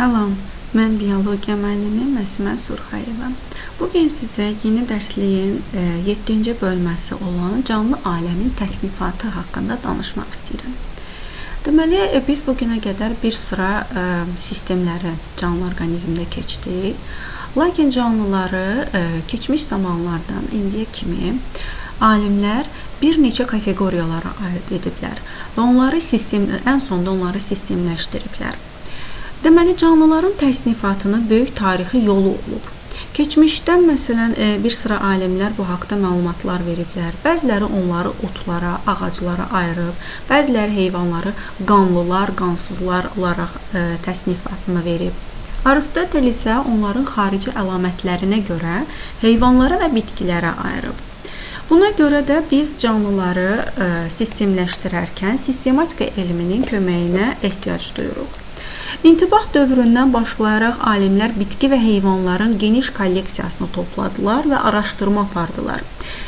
Salam, mən biologiya müəllimi Məsimə Surxayeva. Bugün sizə yeni dərsliyin 7-ci bölməsi olan canlı aləmin təsnifatı haqqında danışmaq istəyirəm. Deməli, biz bu günə qədər bir sıra sistemləri canlı orqanizmdə keçdik. Lakin canlıları keçmiş zamanlardan indiyə kimi alimlər bir neçə kateqoriyalara ayırd ediblər və onları ən sonda onları sistemləşdiriblər. Deməli, canlıların təsnifatının böyük tarixi yolu olub. Keçmişdən, məsələn, bir sıra alimlər bu haqda məlumatlar veriblər. Bəziləri onları otlara, ağaclara ayırıb, bəziləri heyvanları qanlılar, qansızlar olaraq təsnifatını verib. Aristotel isə onların xarici əlamətlərinə görə heyvanlara və bitkilərə ayırıb. Buna görə də biz canlıları sistemləşdirərkən sistematika elminin köməyinə ehtiyac duyuruq. İntibah dövründən başlayaraq alimlər bitki və heyvanların geniş kolleksiyasını topladılar və araşdırma apardılar.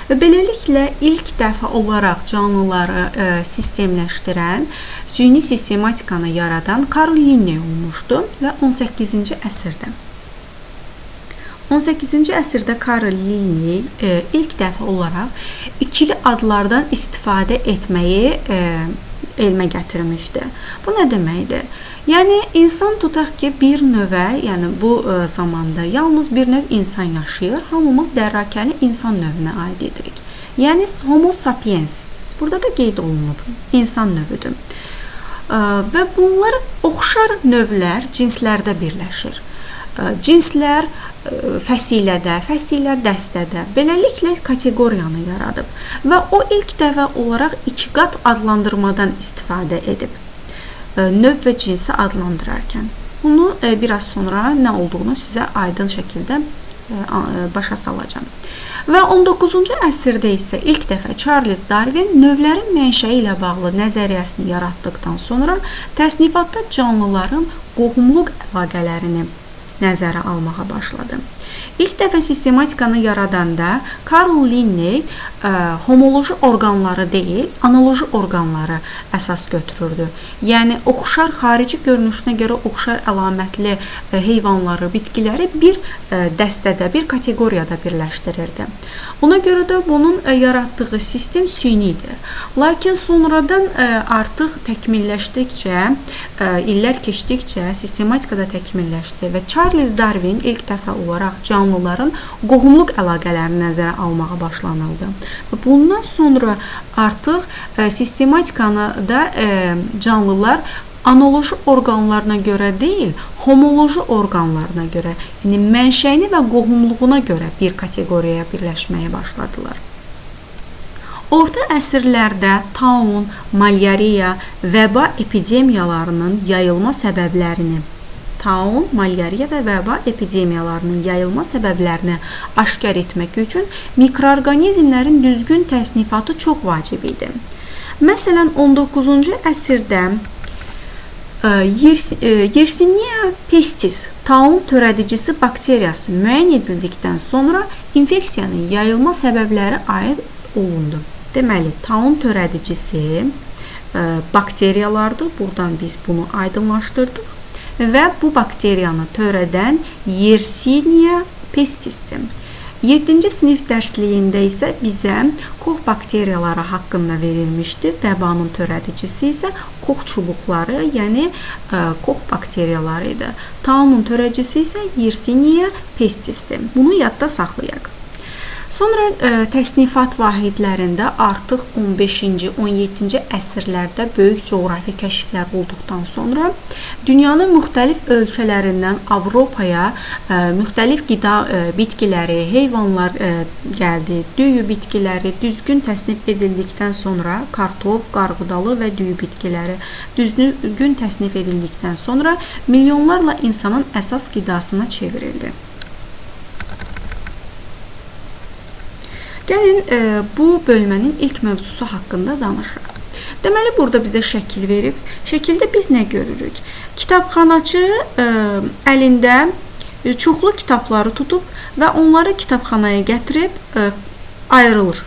Və beləliklə ilk dəfə olaraq canlıları sistemləşdirən, süni sistematikanı yaradan Carl Linne olmuşdu və 18-ci əsrdə. 18-ci əsrdə Carl Linne ilk dəfə olaraq ikili adlardan istifadə etməyi elmə gətirmişdi. Bu nə deməkdir? Yəni insan tutaq ki, bir növə, yəni bu zamanda yalnız bir növ insan yaşayır. Hamımız dərrakəli insan növünə aid edirik. Yəni Homo sapiens. Burada da qeyd olunub. İnsan növüdür. Və bunlar oxşar növlər cinslərdə birləşir. Cinslər fəsilədə, fəsilə dəstədə, beləliklə kateqoriyanı yaradıb və o ilk dəfə olaraq iki qat adlandırmadan istifadə edib növ və cinsi adlandırarkən. Bunu biraz sonra nə olduğunu sizə aydın şəkildə başa salacağam. Və 19-cu əsrdə isə ilk dəfə Charles Darwin növlərin mənşəyi ilə bağlı nəzəriyyəsini yaratdıqdan sonra təsnifatda canlıların qohumluq əlaqələrini nəzərə almağa başladı. İlk dəfə sistematikanı yaradanda Carl Linne homoloji orqanları deyil, analoji orqanları əsas götürürdü. Yəni oxşar xarici görünüşünə görə oxşar əlamətli heyvanları, bitkiləri bir dəstədə, bir kateqoriyada birləşdirirdi. Ona görə də bunun yaratdığı sistem süni idi. Lakin sonradan artıq təkmilləşdikcə, illər keçdikcə sistematika da təkmilləşdi və Charles Darwin ilk dəfə olaraq canlıların qohumluq əlaqələrini nəzərə almağa başlanıldı. Bundan sonra artıq sistematikanı da canlılar analoji orqanlarına görə deyil, homoloji orqanlarına görə, yəni mənşəyini və qohumluğuna görə bir kateqoriyaya birləşməyə başladılar. Orta əsrlərdə taun, malyariya, vəba epidemiyalarının yayılma səbəblərini taun, malyariya və vəba epidemiyalarının yayılma səbəblərini aşkar etmək üçün mikroorqanizmlərin düzgün təsnifatı çox vacib idi. Məsələn, 19-cu əsrdə Yersinia pestis, taun törədicisi bakteriyası müəyyən edildikdən sonra infeksiyanın yayılma səbəbləri aid olundu. Deməli, taun törədicisi bakteriyalardır. Buradan biz bunu aydınlaşdırdıq. Və bu bakteriyanı törədən Yersinia pestisdir. 7-ci sinif dərsliyində isə bizə Kox bakteriyaları haqqında verilmişdi. Vəbanın törədicisi isə Kox çubuqları, yəni Kox bakteriyaları idi. Taunun törədicisi isə Yersinia pestisdir. Bunu yadda saxlayaq. Sonra təsnifat vahidlərində artıq 15-ci, 17-ci əsrlərdə böyük coğrafi kəşflər olduqdan sonra dünyanın müxtəlif ölkələrindən Avropaya müxtəlif qida bitkiləri, heyvanlar gəldi. Düyü bitkiləri düzgün təsnif edildikdən sonra kartof, qarğıdalı və düyü bitkiləri düzgün təsnif edildikdən sonra milyonlarla insanın əsas qidasına çevrildi. Gəlin, bu bölmənin ilk mövzusu haqqında danışaq. Deməli, burada bizə şəkil verib. Şəkildə biz nə görürük? Kitabxanaçı əlində çoxlu kitabları tutub və onları kitabxanaya gətirib ayrılır.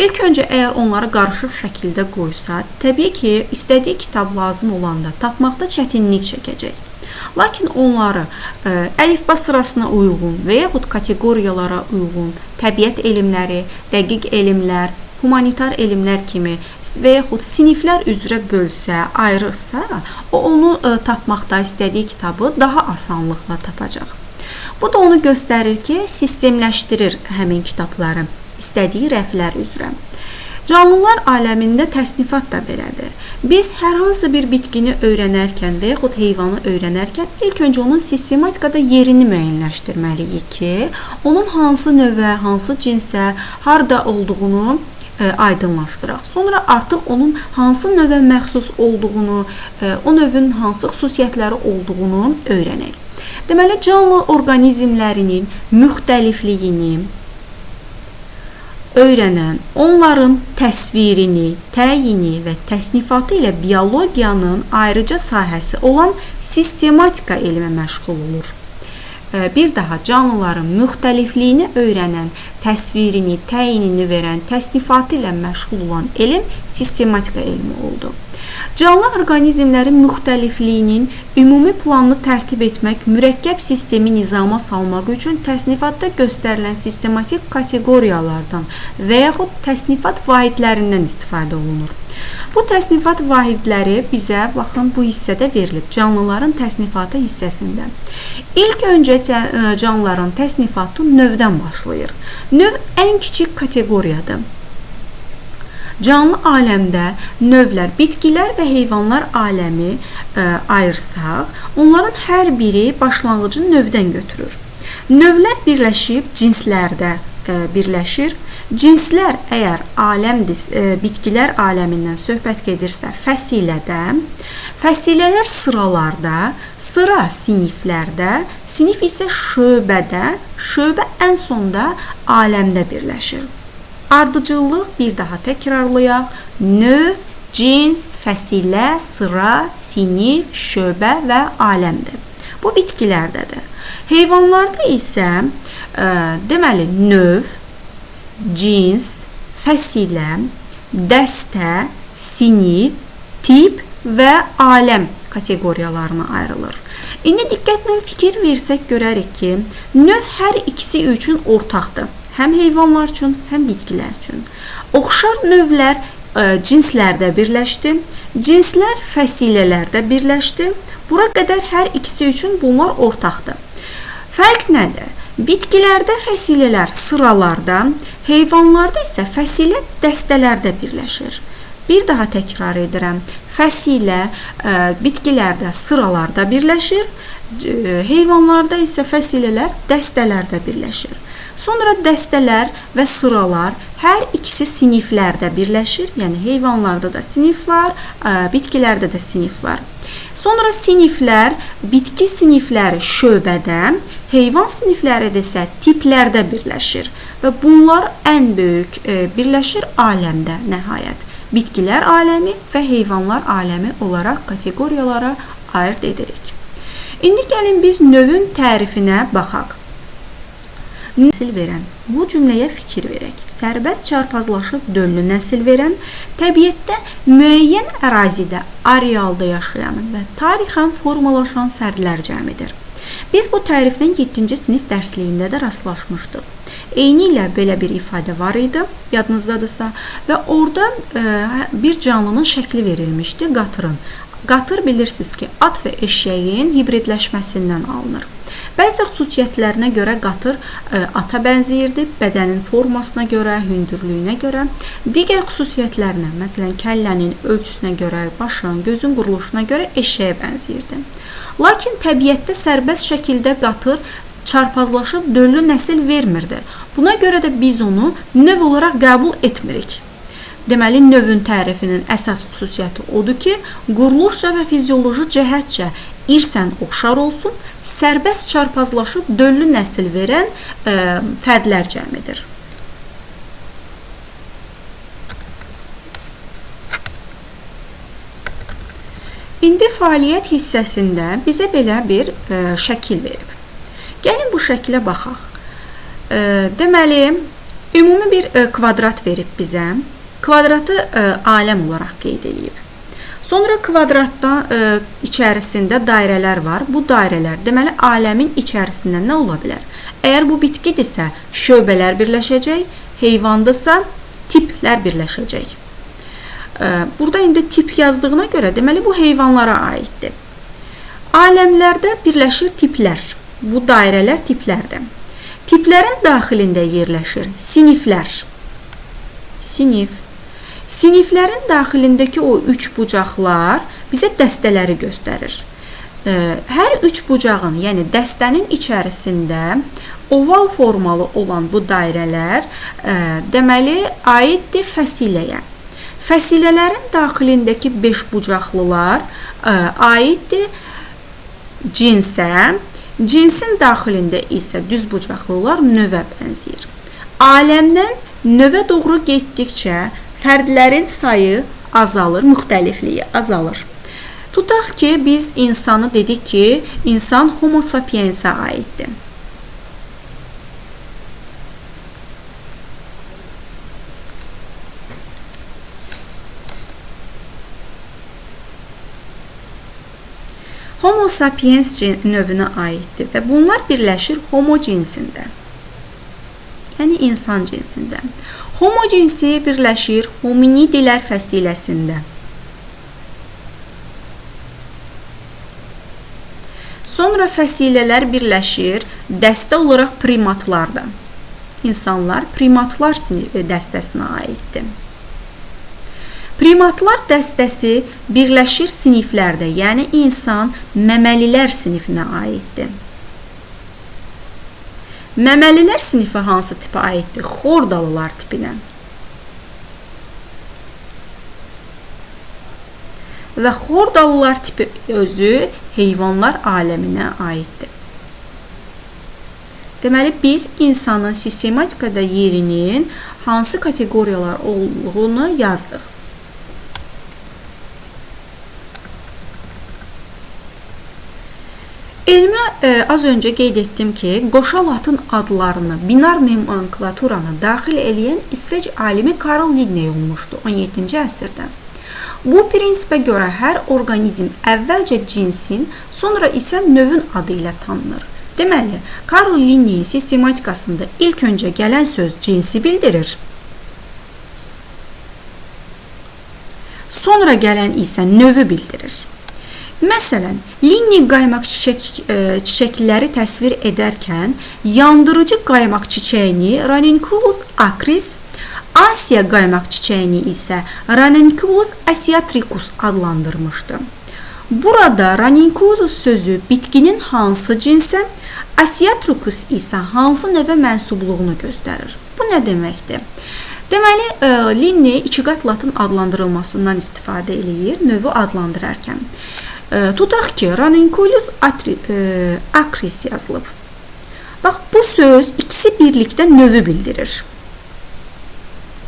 İlk öncə əgər onları qarışıq şəkildə qoysa, təbii ki, istədiyi kitab lazım olanda tapmaqda çətinlik çəkəcək. Lakin onları əlifba sırasına uyğun və yaxud kateqoriyalara uyğun təbiət elmləri, dəqiq elmlər, humanitar elmlər kimi və yaxud siniflər üzrə bölsə, ayırırsa, o onu tapmaqda istədiyi kitabı daha asanlıqla tapacaq. Bu da onu göstərir ki, sistemləşdirir həmin kitabları istədiyi rəflər üzrə. Canlılar aləmində təsnifat da belədir. Biz hər hansı bir bitkini öyrənərkən və yaxud heyvanı öyrənərkən ilk öncə onun sistematikada yerini müəyyənləşdirməliyik ki, onun hansı növə, hansı cinsə, harda olduğunu aydınlaşdıraq. Sonra artıq onun hansı növə məxsus olduğunu, o növün hansı xüsusiyyətləri olduğunu öyrənək. Deməli, canlı orqanizmlərinin müxtəlifliyini öyrənən, onların təsvirini, təyini və təsnifatı ilə biologiyanın ayrıca sahəsi olan sistematika elmi məşğul olur. Bir daha canlıların müxtəlifliyini öyrənən, təsvirini, təyinini verən, təsnifatı ilə məşğul olan elm sistematika elmi oldu. Canlı orqanizmlərin müxtəlifliyinin ümumi planını tərtib etmək, mürəkkəb sistemi nizama salmaq üçün təsnifatda göstərilən sistematik kateqoriyalardan və yaxud təsnifat vahidlərindən istifadə olunur. Bu təsnifat vahidləri bizə, baxın, bu hissədə verilib, canlıların təsnifatı hissəsində. İlk öncə canlıların təsnifatı növdən başlayır. Növ ən kiçik kateqoriyadır. Canlı aləmdə növlər, bitkilər və heyvanlar aləmi ayırsaq, onların hər biri başlanğıcı növdən götürür. Növlər birləşib cinslərdə birləşir. Cinslər əgər aləmdir, bitkilər aləmindən söhbət gedirsə fəsilədə, fəsilələr sıralarda, sıra siniflərdə, sinif isə şöbədə, şöbə ən sonda aləmdə birləşir. Ardıcıllıq bir daha təkrarlayaq. Növ, cins, fəsilə, sıra, sinif, şöbə və aləmdir. Bu bitkilərdədir. Heyvanlarda isə deməli növ, cins, fəsilə, dəstə, sinif, tip və aləm kateqoriyalarına ayrılır. İndi diqqətlə fikir versək görərik ki, növ hər ikisi üçün ortaqdır. Həm heyvanlar üçün, həm bitkilər üçün. Oxşar növlər cinslərdə birləşdi, cinslər fəsilələrdə birləşdi. Bura qədər hər ikisi üçün bunlar ortaqdır. Fərq nədir? Bitkilərdə fəsilələr sıralarda, heyvanlarda isə fəsilə dəstələrdə birləşir. Bir daha təkrar edirəm. Fəsilə bitkilərdə sıralarda birləşir, heyvanlarda isə fəsilələr dəstələrdə birləşir. Sonra dəstələr və sıralar hər ikisi siniflərdə birləşir. Yəni heyvanlarda da sinif var, bitkilərdə də sinif var. Sonra siniflər, bitki sinifləri şöbədə, heyvan sinifləri də isə tiplərdə birləşir və bunlar ən böyük birləşir aləmdə nəhayət. Bitkilər aləmi və heyvanlar aləmi olaraq kateqoriyalara ayırd edirik. İndi gəlin biz növün tərifinə baxaq. Nəsil verən. Bu cümləyə fikir verək. Sərbəst çarpazlaşıb döllü nəsil verən, təbiətdə müəyyən ərazidə, arealda yaşayan və tarixən formalaşan fərdlər cəmidir. Biz bu təriflə 7-ci sinif dərsliyində də rastlaşmışdıq. Eyni ilə belə bir ifadə var idi, yadınızdadırsa, və orada bir canlının şəkli verilmişdi, qatırın. Qatır bilirsiniz ki, at və eşəyin hibridləşməsindən alınır. Bəzi xüsusiyyətlərinə görə qatır ata bənzəyirdi, bədənin formasına görə, hündürlüyünə görə. Digər xüsusiyyətlərinə, məsələn, kəllənin ölçüsünə görə, başın, gözün quruluşuna görə eşəyə bənzəyirdi. Lakin təbiətdə sərbəst şəkildə qatır çarpazlaşıb döllü nəsil vermirdi. Buna görə də biz onu növ olaraq qəbul etmirik. Deməli, növün tərifinin əsas xüsusiyyəti odur ki, quruluşca və fizioloji cəhətcə irsən oxşar olsun, sərbəst çarpazlaşıb döllü nəsil verən fərdlər cəmidir. İndi fəaliyyət hissəsində bizə belə bir şəkil verib. Gəlin bu şəkilə baxaq. Deməli, ümumi bir kvadrat verib bizə. Kvadratı aləm olaraq qeyd eləyib. Sonra kvadratdan içərisində dairələr var. Bu dairələr, deməli, aləmin içərisində nə ola bilər? Əgər bu bitkidirsə, şöbələr birləşəcək, heyvandırsa, tiplər birləşəcək. Burada indi tip yazdığına görə, deməli, bu heyvanlara aiddir. Aləmlərdə birləşir tiplər. Bu dairələr tiplərdir. Tiplərin daxilində yerləşir siniflər. Sinif. Siniflərin daxilindəki o üç bucaqlar bizə dəstələri göstərir. Hər üç bucağın, yəni dəstənin içərisində oval formalı olan bu dairələr deməli aiddir fəsiləyə. Fəsilələrin daxilindəki 5 bucaqlılar aiddir cinsə. Cinsin daxilində isə düz bucaqlılar növə bənzəyir. Aləmdən növə doğru getdikcə fərdlərin sayı azalır, müxtəlifliyi azalır. Tutaq ki, biz insanı dedik ki, insan Homo sapiensə aiddir. Homo sapiens növünə aiddir və bunlar birləşir homo cinsində. Yəni insan cinsində. Homo cinsi birləşir hominidlər fəsiləsində. Sonra fəsilələr birləşir dəstə olaraq primatlarda. İnsanlar primatlar dəstəsinə aiddir. Primatlar dəstəsi birləşir siniflərdə, yəni insan məməlilər sinifinə aiddir. Məməlilər sinifi hansı tipə aiddir? Xordalılar tipinə. Və xordalılar tipi özü heyvanlar aləminə aiddir. Deməli, biz insanın sistematikada yerinin hansı kateqoriyalar olduğunu yazdıq. Elmə az öncə qeyd etdim ki, qoşa latın adlarını, binar nomenklaturanı daxil eləyən İsveç alimi Carl Linné olmuşdu 17-ci əsrdə. Bu prinsipə görə hər orqanizm əvvəlcə cinsin, sonra isə növün adı ilə tanınır. Deməli, Carl Linnéin sistematikasında ilk öncə gələn söz cinsi bildirir. Sonra gələn isə növü bildirir. Məsələn, Linné qaymaq çiçəkləri təsvir edərkən yandırıcı qaymaq çiçəyini Ranunculus acris, Asiya qaymaq çiçəyini isə Ranunculus asiaticus adlandırmışdı. Burada Ranunculus sözü bitkinin hansı cinsə, asiaticus isə hansı növə mənsubluğunu göstərir. Bu nə deməkdir? Deməli, Linné iki qat latın adlandırılmasından istifadə eləyir növü adlandırarkən. Tutaq ki, Ranunculus acris yazılıb. Bax, bu söz ikisi birlikdə növü bildirir.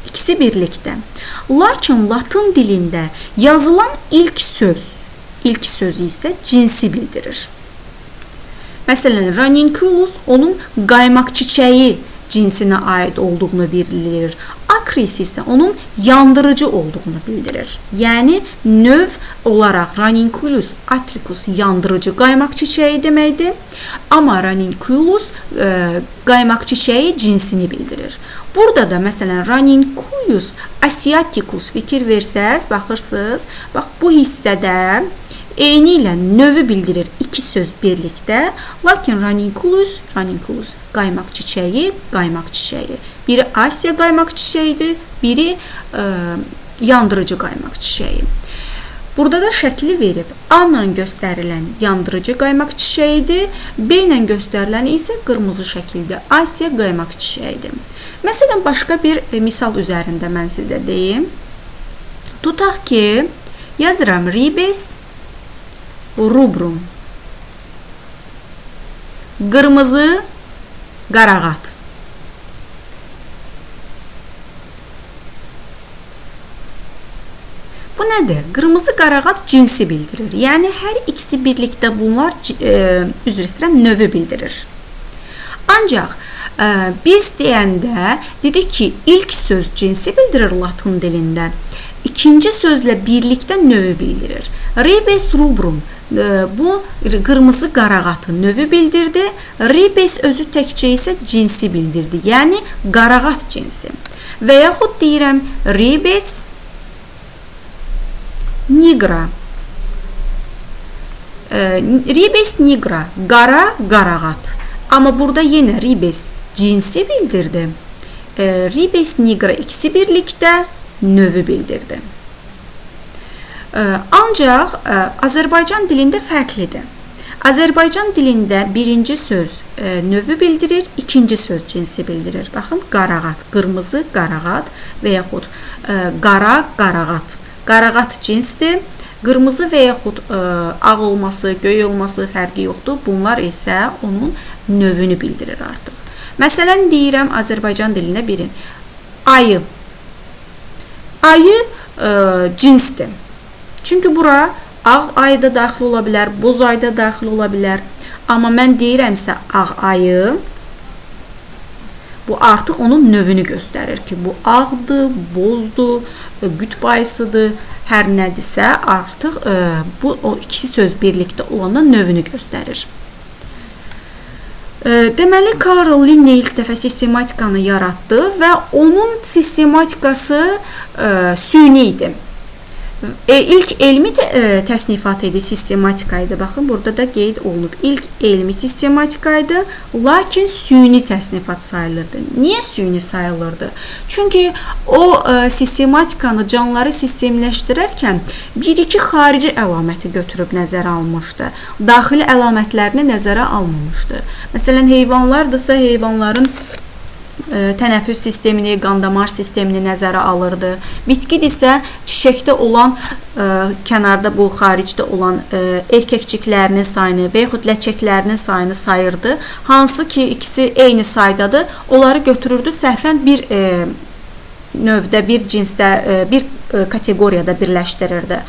İkisi birlikdə. Lakin latın dilində yazılan ilk söz isə cinsi bildirir. Məsələn, Ranunculus onun qaymaq çiçəyi cinsinə aid olduğunu bildirir. Acris isə onun yandırıcı olduğunu bildirir. Yəni, növ olaraq Ranunculus atricus yandırıcı qaymaq çiçəyi deməkdir. Amma Ranunculus qaymaq çiçəyi cinsini bildirir. Burada da məsələn, Ranunculus asiaticus fikir versəz, baxırsınız, bax bu hissədə eyni ilə növü bildirir iki söz birlikdə. Lakin Ranunculus, Ranunculus qaymaq çiçəyi, qaymaq çiçəyi. Biri Asiya qaymaq çiçəyidir, biri yandırıcı qaymaq çiçəyi. Burada da şəkli verib A ilə göstərilən yandırıcı qaymaq çiçəyidir, B ilə göstərilən isə qırmızı şəkildə Asiya qaymaq çiçəyidir. Məsələn, başqa bir misal üzərində mən sizə deyim. Tutaq ki, yazıram Ribes rubrum. Qırmızı qarağat. Bu nədir? Qırmızı qarağat cinsi bildirir. Yəni, hər ikisi birlikdə bunlar, üzr istəyirəm, növü bildirir. Ancaq Biz deyəndə dedik ki, ilk söz cinsi bildirir latın dilində. İkinci sözlə birlikdə növü bildirir. Ribes rubrum bu qırmızı qarağatın növü bildirdi. Ribes özü təkcə isə cinsi bildirdi. Yəni qarağat cinsi. Və yaxud deyirəm Ribes nigra. Ribes nigra, qara qarağat. Amma burada yenə ribes cinsi bildirdi. Ribes nigra ikisi birlikdə növü bildirdi. Ancaq Azərbaycan dilində fərqlidir. Azərbaycan dilində birinci söz növü bildirir, ikinci söz cinsi bildirir. Baxın, qarağat, qırmızı qarağat və yaxud qara qarağat. Qarağat cinsdir. Qırmızı və yaxud ağ olması, göy olması fərqi yoxdur. Bunlar isə onun növünü bildirir artıq. Məsələn, deyirəm Azərbaycan dilində birin. Ayı. Ayı cinsdir. Çünki bura ağ ayı da daxil ola bilər, boz ayı da daxil ola bilər. Amma mən deyirəmsə ağ ayı, bu artıq onun növünü göstərir ki, bu ağdır, bozdur, qütb ayısıdır, hər nədirsə artıq bu o ikisi söz birlikdə olanda növünü göstərir. Deməli, Karl Linne ilk dəfə sistematikanı yaratdı və onun sistematikası süni idi. İlk elmi təsnifat idi, sistematika idi. Baxın, burada da qeyd olunub. İlk elmi sistematika idi, lakin süni təsnifat sayılırdı. Niyə süni sayılırdı? Çünki o sistematikanı, canlıları sistemləşdirərkən bir-iki xarici əlaməti götürüb nəzərə almışdı. Daxili əlamətlərini nəzərə almamışdı. Məsələn, heyvanlardırsa, heyvanların tənəffüs sistemini, qan-damar sistemini nəzərə alırdı. Bitkidirsə, çiçəkdə olan, kənarda bu xaricdə olan erkəkciklərinin sayını və yaxud ləçəklərinin sayını sayırdı. Hansı ki, ikisi eyni saydadır, onları götürürdü, səhvən bir növdə, bir cinsdə, bir kateqoriyada birləşdirirdi.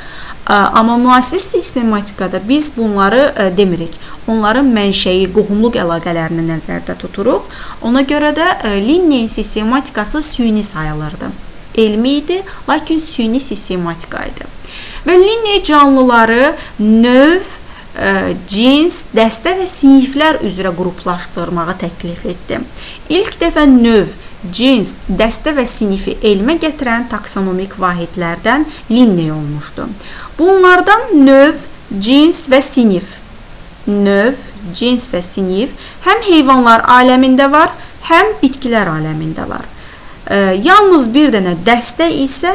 Amma müasir sistematikada biz bunları demirik. Onların mənşəyi, qohumluq əlaqələrini nəzərdə tuturuq. Ona görə də Linneyin sistematikası süni sayılırdı. Elmi idi, lakin süni sistematika idi. Və Linne canlıları növ, cins, dəstə və siniflər üzrə qruplaşdırmağı təklif etdi. İlk dəfə növ, cins, dəstə və sinifi elmə gətirən taksonomik vahidlərdən Linne olmuşdu. Bunlardan növ, cins və sinif. Növ, cins və sinif həm heyvanlar aləmində var, həm bitkilər aləmində var. Yalnız bir dənə dəstə isə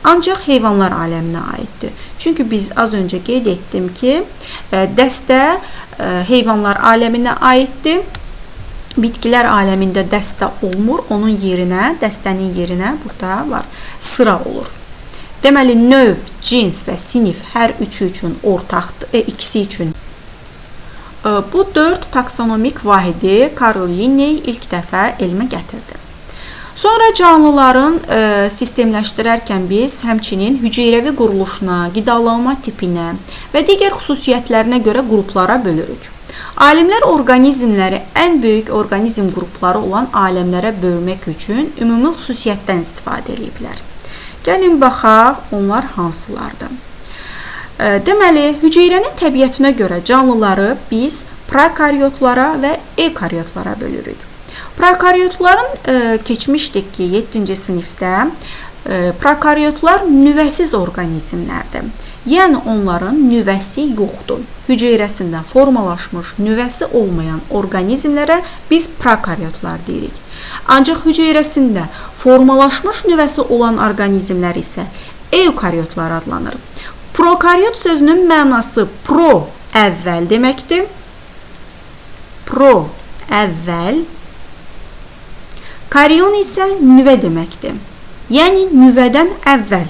ancaq heyvanlar aləminə aiddir. Çünki biz az öncə qeyd etdim ki, dəstə heyvanlar aləminə aiddir. Bitkilər aləmində dəstə olmur, onun yerinə, dəstənin yerinə burada var, sıra olur. Deməli, növ, cins və sinif hər üçü üçün ortaqdır, ikisi üçün. Bu 4 taksonomik vahidi Karl Linne ilk dəfə elmə gətirdi. Sonra canlıların sistemləşdirərkən biz həmçinin hüceyrəvi quruluşuna, qidalanma tipinə və digər xüsusiyyətlərinə görə qruplara bölürük. Alimlər orqanizmləri ən böyük orqanizm qrupları olan aləmlərə bölmək üçün ümumi xüsusiyyətdən istifadə ediblər. Gəlin baxaq, onlar hansılardır? Deməli, hüceyrənin təbiətinə görə canlıları biz prokaryotlara və eukaryotlara bölürük. Prokaryotların keçmişdik ki, 7-ci sinifdə prokaryotlar nüvəsiz orqanizmlərdir. Yəni onların nüvəsi yoxdur. Hüceyrəsində formalaşmış nüvəsi olmayan orqanizmlərə biz prokaryotlar deyirik. Ancaq hüceyrəsində formalaşmış nüvəsi olan orqanizmlər isə eukaryotlar adlanır. Prokaryot sözünün mənası pro əvvəl deməkdir. Pro əvvəl. Karyon isə nüvə deməkdir. Yəni nüvədən əvvəl.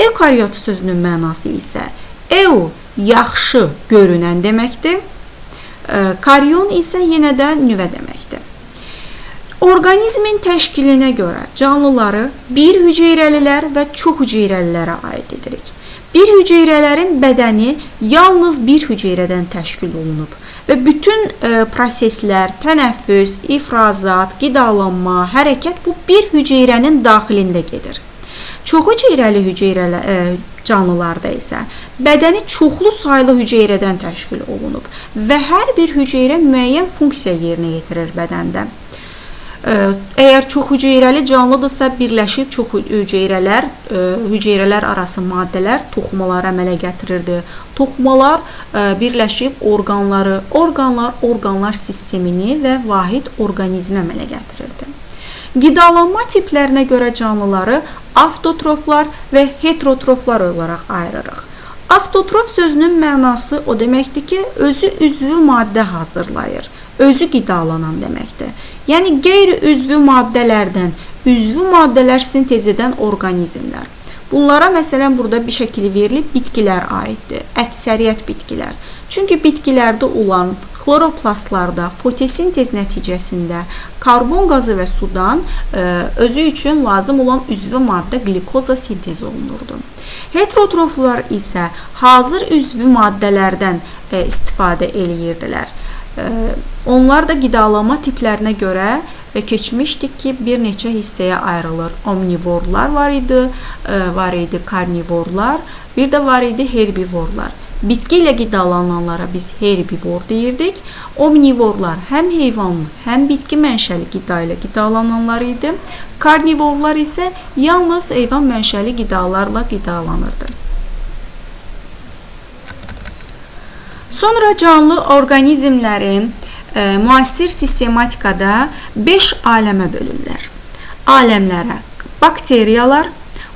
Eukaryot sözünün mənası isə eu yaxşı görünən deməkdir. Karyon isə yenə də nüvə deməkdir. Orqanizmin təşkilinə görə canlıları bir hüceyrəlilər və çox hüceyrəlilərə aid edirik. Bir hüceyrələrin bədəni yalnız bir hüceyrədən təşkil olunub Və bütün proseslər, tənəffüs, ifrazat, qidalanma, hərəkət bu bir hüceyrənin daxilində gedir. Çox hüceyrəli hüceyrələr canlılarda isə bədəni çoxlu saylı hüceyrədən təşkil olunub və hər bir hüceyrə müəyyən funksiya yerinə yetirir bədəndə. Əgər çox hüceyrəli canlıdırsa, birləşib çox hüceyrələr, hüceyrələr arası maddələr toxumaları əmələ gətirirdi. Toxumalar birləşib orqanları, orqanlar orqanlar sistemini və vahid orqanizmi əmələ gətirirdi. Qidalanma tiplərinə görə canlıları avtotroflar və heterotroflar olaraq ayırırıq. Avtotrof sözünün mənası o deməkdir ki, özü üzvü maddə hazırlayır, özü qidalanan deməkdir. Yəni qeyri-üzvü maddələrdən üzvü maddələr sintez edən orqanizmlər. Bunlara məsələn burada bir şəkil verilib bitkilər aiddir, əksəriyyət bitkilər. Çünki bitkilərdə olan xloroplastlarda fotosintez nəticəsində karbon qazı və sudan özü üçün lazım olan üzvü maddə qlikoza sintez olunurdu. Heterotroflar isə hazır üzvü maddələrdən istifadə eləyirdilər. Onlar da qidalanma tiplərinə görə keçmişdik ki, bir neçə hissəyə ayrılır. Omnivorlar var idi karnivorlar, bir də var idi herbivorlar. Bitki ilə qidalananlara biz herbivor deyirdik. Omnivorlar həm heyvanlı, həm bitki mənşəli qida ilə qidalananlar idi. Karnivorlar isə yalnız heyvan mənşəli qidalarla qidalanırdı. Sonra canlı orqanizmləri müasir sistematikada 5 aləmə bölürlər. Aləmlərə bakteriyalar,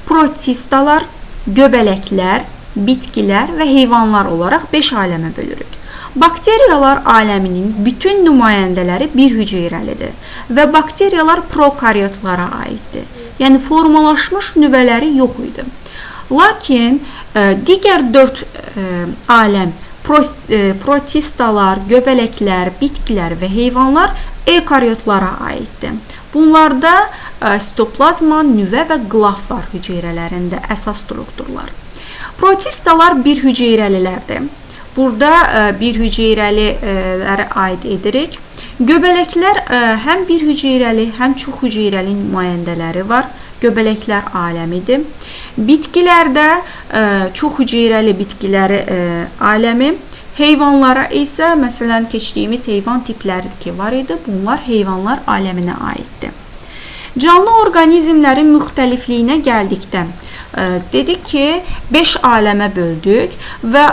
protistalar, göbələklər, bitkilər və heyvanlar olaraq 5 aləmə bölürük. Bakteriyalar aləminin bütün nümayəndələri bir hüceyrəlidir və bakteriyalar prokaryotlara aiddir. Yəni formalaşmış nüvələri yox idi. Lakin digər 4 aləm protistalar, göbələklər, bitkilər və heyvanlar eukaryotlara aiddir. Bunlarda sitoplazma, nüvə və qlaf var hüceyrələrində əsas strukturlar. Protistalar bir hüceyrəlilərdir. Burada bir hüceyrəlilərə aid edirik. Göbələklər həm bir hüceyrəli, həm çox hüceyrəli nümayəndələri var. Göbələklər aləmidir. Bitkilərdə çox hüceyrəli bitkiləri aləmi. Heyvanlara isə məsələn keçdiyimiz heyvan tipləri ki var idi, bunlar heyvanlar aləminə aiddir. Canlı orqanizmlərin müxtəlifliyinə gəldikdə dedik ki, 5 aləmə böldük və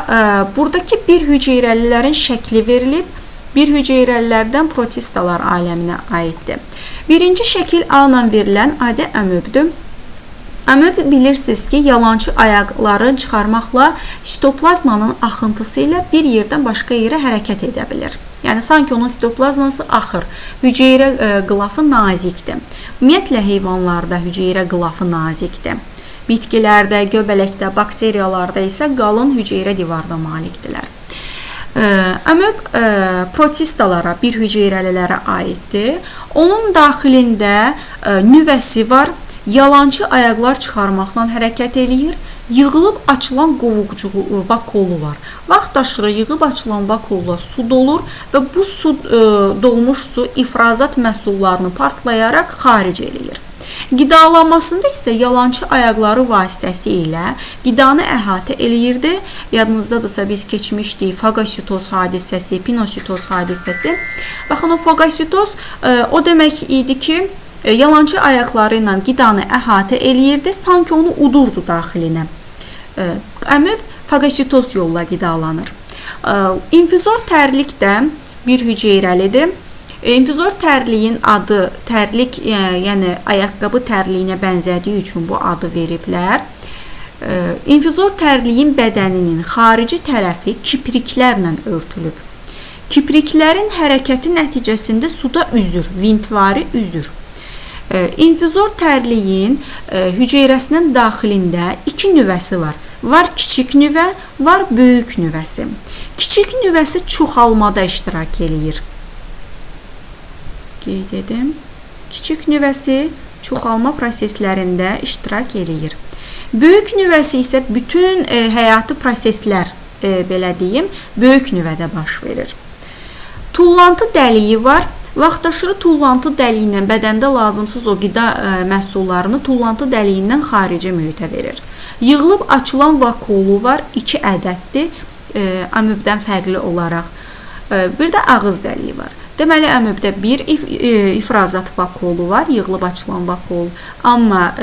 buradakı bir hüceyrəlilərin şəkli verilib. Bir hüceyrəlilərdən protistalar aləminə aiddir. Birinci şəkil A ilə verilən adi əmöbdür. Əmöb bilirsiniz ki, yalançı ayaqları çıxarmaqla sitoplazmanın axıntısı ilə bir yerdən başqa yerə hərəkət edə bilir. Yəni sanki onun sitoplazması axır. Hüceyrə qılafı nazikdir. Ümumiyyətlə heyvanlarda hüceyrə qılafı nazikdir. Bitkilərdə, göbələkdə, bakteriyalarda isə qalın hüceyrə divarına malikdirlər. Əmöb protistalara, bir hüceyrəlilərə aiddir. Onun daxilində nüvəsi var. Yalançı ayaqlar çıxarmaqla hərəkət eləyir. Yığılıb açılan qovuqcuğu, vakolu var. Vaxt aşırı yığıb açılan vakuola su dolur və bu su dolmuş su ifrazat məhsullarını partlayaraq xaric eləyir. Qidalanmasında isə yalançı ayaqları vasitəsilə qidanı əhatə eləyirdi. Yadınızdadırsa biz keçmişdik faqositoz hadisəsi, pinositoz hadisəsi. Baxın o faqositoz o demək idi ki, yalançı ayaqları ilə qidanı əhatə eləyirdi, sanki onu udurdu daxilinə. Əmöb faqositoz yolla qidalanır. İnfüzor tərlik də bir hüceyrəlidir. İnfüzor tərliyin adı tərlik, yəni ayaqqabı tərliyinə bənzədiyi üçün bu adı veriblər. İnfüzor tərliyin bədəninin xarici tərəfi kipriklərlə örtülüb. Kipriklərin hərəkəti nəticəsində suda üzür, vintvari üzür. İnfüzor tərliyin hüceyrəsinin daxilində iki nüvəsi var. Var kiçik nüvə, var böyük nüvəsi. Kiçik nüvəsi çoxalmada iştirak eləyir. Qeyd edim. Kiçik nüvəsi çoxalma proseslərində iştirak eləyir. Böyük nüvəsi isə bütün həyati proseslər, belə deyim, böyük nüvədə baş verir. Tullantı dəliyi var. Vaxtaşırı tullantı dəliyi ilə bədəndə lazımsız o qida məhsullarını tullantı dəliyindən xarici mühitə verir. Yığılıb açılan vakuolu var, 2 ədəddir, amöbdən fərqli olaraq. Bir də ağız dəliyi var. Deməli, amöbdə bir ifrazat vakuolu var, yığılıb açılan vakuol. Amma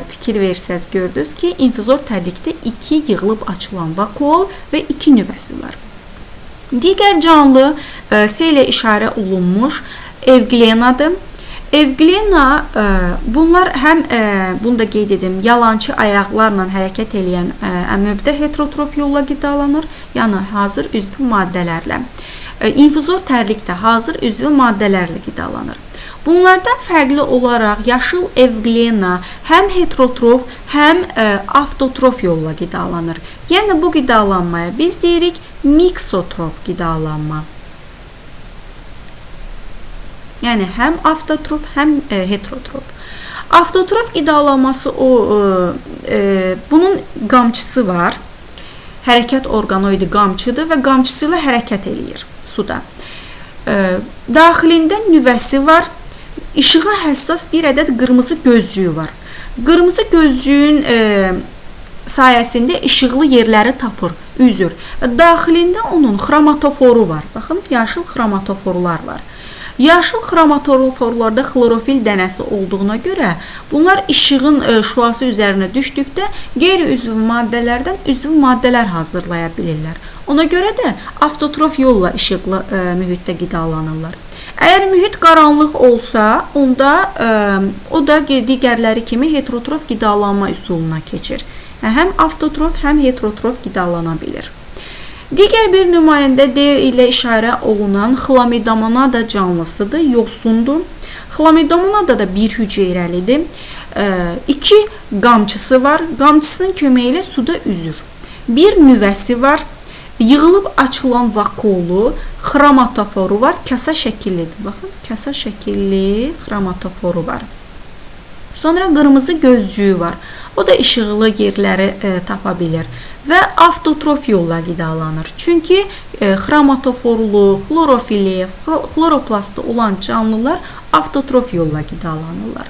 fikir versəz gördünüz ki, infuzor tərlikdə 2 yığılıb açılan vakuol və 2 nüvəsi var. Digər canlı S ilə işarə olunmuş Evglenadır. Evglena, bunlar həm, bunu da qeyd edim, yalançı ayaqlarla hərəkət eləyən amöbdə heterotrof yolla qidalanır, yəni hazır üzvü maddələrlə. İnfuzor tərlikdə hazır üzvü maddələrlə qidalanır. Bunlardan fərqli olaraq yaşıl Evglena həm heterotrof, həm avtotrof yolla qidalanır. Yəni bu qidalanmaya biz deyirik miksotrof qidalanma. Yəni həm avtotrof, həm heterotrof. Avtotrof qidalanması bunun qamçısı var. Hərəkət orqanoidi qamçıdır və qamçısı ilə hərəkət eləyir suda. Daxilində nüvəsi var. İşığa həssas bir ədəd qırmızı gözcüyü var. Qırmızı gözcüyün sayəsində işıqlı yerləri tapır, üzür. Daxilində onun xromatoforu var. Baxın, yaşıl xromatoforlar var. Yaşıl xromatoforlarda xlorofil dənəsi olduğuna görə bunlar işığın şüası üzərinə düşdükdə qeyri-üzvü maddələrdən üzvü maddələr hazırlaya bilirlər. Ona görə də avtotrof yolla işıqlı mühitdə qidalanırlar. Əgər mühit qaranlıq olsa, onda o da digərləri kimi heterotrof qidalanma üsuluna keçir. Həm avtotrof, həm heterotrof qidalana bilir. Digər bir nümayəndə D ilə işarə olunan Xlamidomonada canlısıdır, yosundur. Xlamidomonada da bir hüceyrəlidir. 2 qamçısı var. Qamçısının köməyi ilə suda üzür. Bir nüvəsi var. Yığılıb açılan vakuolu, xromatoforu var. Kasa şəkillidir. Baxın, kasa şəkilli xromatoforu var. Sonra qırmızı gözcüyü var. O da işıqlı yerləri tapa bilir və avtotrof yolla qidalanır. Çünki xromatoforlu, xlorofili, xloroplastı olan canlılar avtotrof yolla qidalanırlar.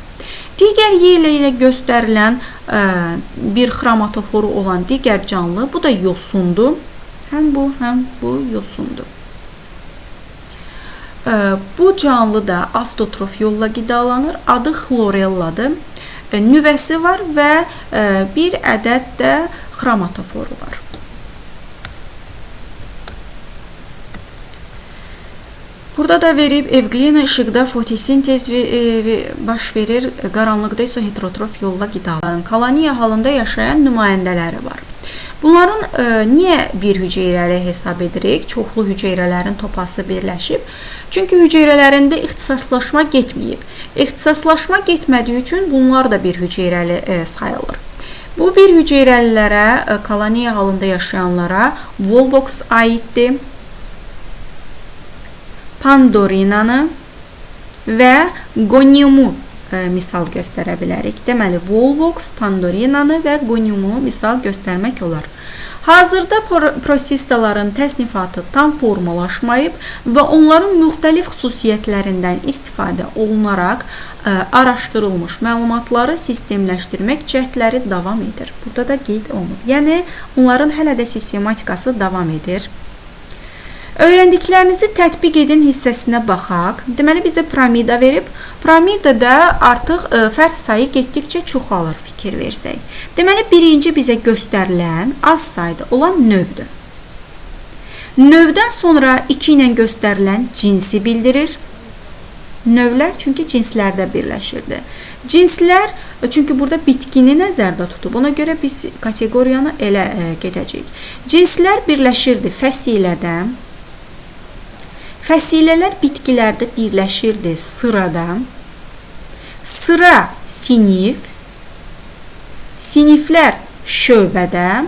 Digər Y ilə göstərilən bir xromatoforu olan digər canlı, bu da yosundur. Həm bu, həm bu yosundur. Bu canlı da avtotrof yolla qidalanır. Adı xlorelladır. Nüvəsi var və bir ədəd də xromatoforu var. Burada da verib Evglena işıqda fotosintez baş verir, qaranlıqda isə heterotrof yolla qidalanır. Koloniya halında yaşayan nümayəndələri var. Bunların niyə bir hüceyrəli hesab edirik? Çoxlu hüceyrələrin topası birləşib. Çünki hüceyrələrində ixtisaslaşma getməyib. İxtisaslaşma getmədiyi üçün bunlar da bir hüceyrəli sayılır. Bu bir hüceyrəlilərə, koloniya halında yaşayanlara Volvox aiddir. Pandorinanı və Goniumu misal göstərə bilərik. Deməli, Volvox, Pandorinanı və Goniumu misal göstərmək olar. Hazırda prosistaların təsnifatı tam formalaşmayıb və onların müxtəlif xüsusiyyətlərindən istifadə olunaraq araşdırılmış məlumatları sistemləşdirmək cəhdləri davam edir. Burada da qeyd olunub. Yəni, onların hələ də sistematikası davam edir. Öyrəndiklərinizi tətbiq edin hissəsinə baxaq. Deməli, bizə piramida verib. Piramidada artıq fərd sayı getdikcə çoxalır, fikir versək. Deməli, birinci bizə göstərilən az sayda olan növdür. Növdən sonra 2 ilə göstərilən cinsi bildirir. Növlər çünki cinslərdə birləşirdi. Cinslər, çünki burada bitkini nəzərdə tutub, ona görə biz kateqoriyanı elə gedəcəyik. Cinslər birləşirdi fəsilədə. Fəsilələr bitkilərdə birləşirdi sırada. Sıra sinif, siniflər şöbədə,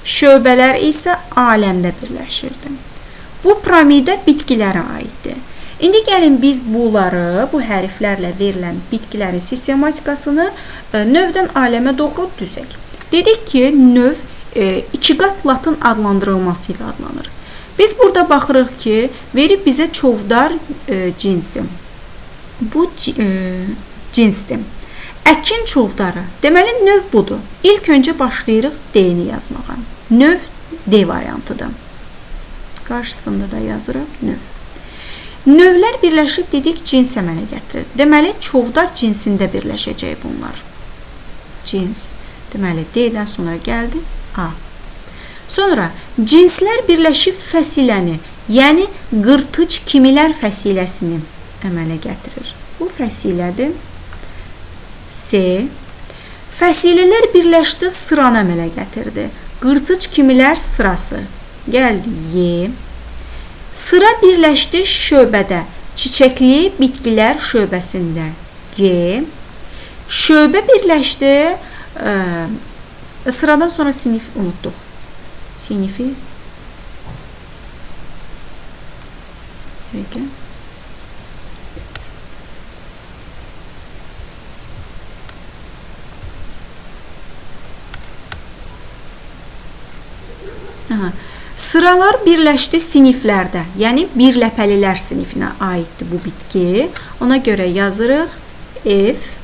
şöbələr isə aləmdə birləşirdi. Bu piramida bitkilərə aiddir. İndi gəlin biz bunları, bu hərflərlə verilən bitkilərin sistematikasını növdən aləmə doğru düzək. Dedik ki, növ iki qat latın adlandırılması ilə adlanır. Biz burada baxırıq ki, verib bizə çovdar cinsi. Bu cinsdir. Əkin çovdarı. Deməli, növ budur. İlk öncə başlayırıq D-ni yazmağa. Növ D variantıdır. Qarşısında da yazırıq növ. Növlər birləşib dedik cins əmələ gətirir. Deməli, çovdar cinsində birləşəcək bunlar. Cins. Deməli, D-dən sonra gəldi A. Sonra cinslər birləşib fəsiləni, yəni qırtıc kimilər fəsiləsini əmələ gətirir. Bu fəsilədir. C. Fəsilələr birləşdi, sıranı əmələ gətirdi. Qırtıc kimilər sırası. Gəldi Y. Sıra birləşdi şöbədə. Çiçəkli bitkilər şöbəsində. G. Şöbə birləşdi. Sıradan sonra sinif unutduq. Sinifi. Peki. Aha. Sıralar birləşdi siniflərdə, yəni birləpəlilər sinifinə aiddir bu bitki. Ona görə yazırıq F.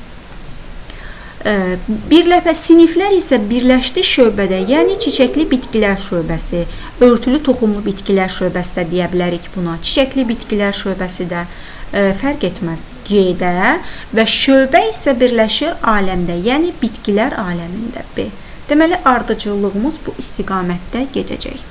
Birləpə siniflər isə birləşdi şöbədə, yəni çiçəkli bitkilər şöbəsi, örtülü toxumlu bitkilər şöbəsi də deyə bilərik buna. Çiçəkli bitkilər şöbəsi də fərq etməz. G-də və şöbə isə birləşir aləmdə, yəni bitkilər aləmində B. Deməli, ardıcıllığımız bu istiqamətdə gedəcək.